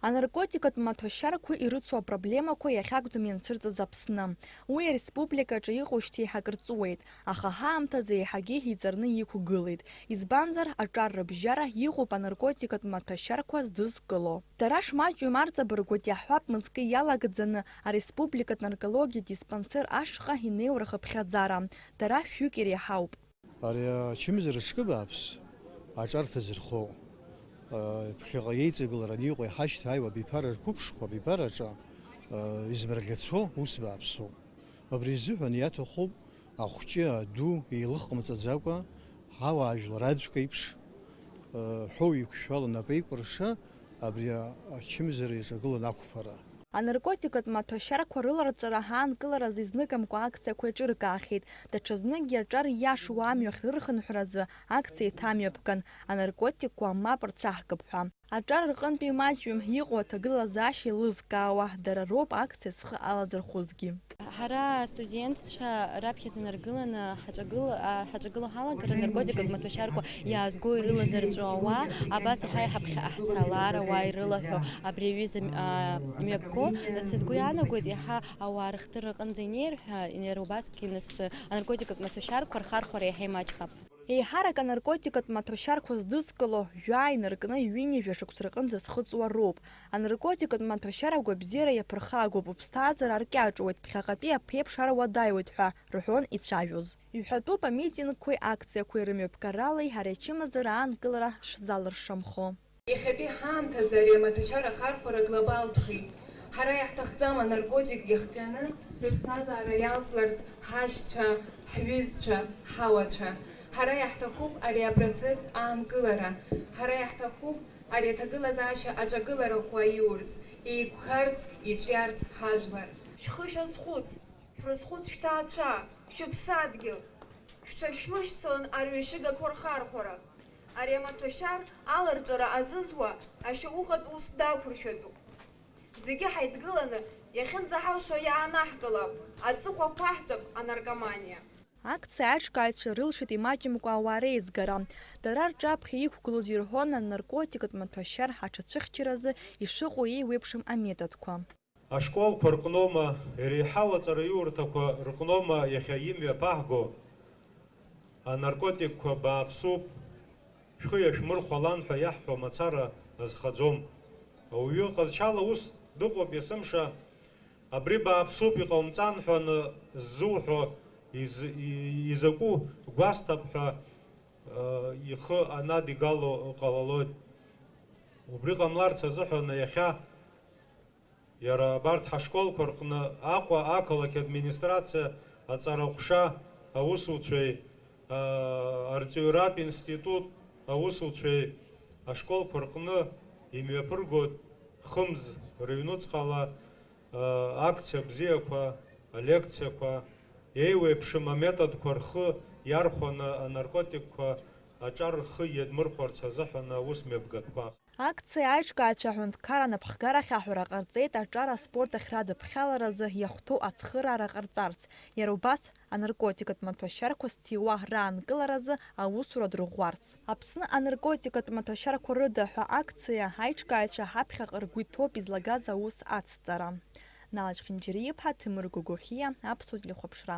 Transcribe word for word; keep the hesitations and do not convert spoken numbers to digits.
Анаркотикатә маҭәашьарқәа ирыцу апроблемақәа иахьакәӡам ианцәырҵыз Аԥсны. Уи ареспубликаҿы иҟоу шьҭа еиҳа акыр ҵуеит, аха ҳаамҭазы еиҳагьы иҵарны иқәгылеит, избанзар, аҿар рыбжьара иҟоуп анаркотикатә маҭәашьарқәа здызкыло. Дара шмаҷҩым арҵабыргуеит, иаҳҳәап, мызкы иалагӡаны ареспубликатә наркологиатә диспансер ашҟа инеиуа рхыԥхьаӡара. Дара шәҩык иреиҳауп. Ари ачымазара шкы бааԥс аҿарҭа зырхоу, ԥхьаҟа иеиҵагылараны иҟоу иҳашьҭа аиуа абиԥара рқәыԥшқәа абиԥараҿы измырӷьацо ус бааԥсуп. Абри изыҳәан иаҭахуп ахәҷы аду еилыхҟамҵаӡакәа, ҳауаажәлар аӡәк еиԥш, ҳәоу иқәшәала напеикәырша абри ачымазара иаҿагыланы ақәԥара. Анаркотикатә маҭәашьарқәа рыларҵәара ҳаанкыларазы изныкымкәа акциақәа еиҿыркаахьеит. Даҽазныкгьы аҿар иашоу амҩахь рырхынҳәразы акциа еиҭамҩаԥган, анаркотикқәа мап рцәаҳкып ҳәа. Аҿар рҟынтәи имаҷҩым иҟоу аҭагылазаашьа еилызкаауа, дара роуп акциа зхы алазырхәызгьы. Ҳара астудентцәа раԥхьаӡа наргыланы ҳаҿагыл-, а, ҳаҿагыло ҳалагар анаркотикатә маҭәашьарқәа иаазго ирылазырҵәо ауаа, абас иаҳа иҳаԥхьа ҳцалар, ауаа ирылаҳәо абри аҩыза, а, мҩаԥго, сызгәы иаанагоит, иаҳа ауаа рыхдырра аҟынӡа инеир ҳәа, иара убасгьы нас анаркотикатә маҭәашьарқәа рхархәара иаҳа имаҷхап. Еиҳарак анаркотикатә маҭәашьарқәа здызкыло, жәаа инаркны ҩынҩажәа шықәса рҟынӡа зхыҵуа роуп. Анаркотикатә маҭәашьара агәабзиара иаԥырхагоуп, уԥсҭазаара аркьаҿуеит, ԥхьаҟатәи аԥеиԥш ар уадаҩуеит ҳәа рҳәон ицәажәоз. Иҳәатәуп амитингқәеи акциақәеи рымҩаԥгаралеи ари ачымазара аанкылара шзалыршамхо. Иахьатәи ҳаамҭазы ари амаҭәашьара ахархәара глобалтәхеит. Ҳара иаҳҭахӡам анаркотик иахҟьаны рыԥсҭазаара иалҵларц ҳашьцәа, ҳҩызцәа, ҳауацәа. Ҳара иаҳҭахуп ари апроцесс аанкылара. Ҳара иаҳҭахуп ари аҭагылазаашьа аҿагылара ӷәӷәа иурц, еиқәхарц, иҿиарц ҳажәлар. Шәхы шәазхәыц, шәрызхәыц шәҭаацәа, шәыԥсадгьыл. Шәҽашәмышьцылан арҩашьыгақәа рхархәара. Ари амаҭәашьар аларҵәара азызуа ашьаухатә ус дақәыршәатәуп. Зегьы ҳаидгыланы иахьынӡаҳалшо иаанаҳкылап аҵыхәа ԥаҳҵәап анаркоманиа. Акциа аиҿкааҩцәа рылшеит имаҷымкәа ауаа реизгара. Дара рҿаԥхьа иқәгылоз ирҳәон анаркотикатә маҭәашьар аҽацәыхьчаразы ишыҟоу еиуеиԥшым аметодқәа. Ашколқәа рҟноума, иреиҳау аҵараиурҭақәа рҟноума иахьа имҩаԥаҳго? Анаркотикқәа бааԥсуп, шәхы иашәмырхәалан ҳәа иаҳҳәо мацара азхаӡом. Ауаҩы ҟазшьала ус дыҟоуп есымша, абри бааԥсуп, иҟаумҵан ҳәа аны ззуҳәо из-, и-, изакәу гәасҭап ҳәа, э, ихы анадигало ҟалалоит. Убри ҟамларц азыҳәан иахьа Иара абарҭ ҳашколқәа рҟны Аҟәа ақалақь администрациа аҵараҟәша аусуцәеи, аа, арҵаҩратә институт аусуцәеи ашколқәа рҟны имҩаԥыргоит хымз рыҩнуҵҟала, аа, акциа бзиақәа, алекциақәа, еиуеиԥшым аметодқәа рхы иархәаны анаркотикқәа аҿар рхы иадмырхәарц азыҳәан аус мҩаԥгатәқәа. Акциа аиҿкааҩцәа аҳәынҭқарра анапхгарахь аҳәара ҟарҵеит аҿар аспорт ахь радыԥхьаларазы иахәҭоу ацхыраара ҟарҵарц, иара убас анаркотикатә маҭәашьарқәа зҭиуа раанкыларазы аусура дырӷәӷәарц. Аԥсны анаркотикатә маҭәашьарқәа рыда ҳәа акциа аиҿкааҩцәа ҳаԥхьаҟа ргәы иҭоуп излагаз аус ацҵара. Налаџь Хинџьариа-иԥҳа, Ҭемыр Гогохиа, Аԥсуа телехәаԥшра.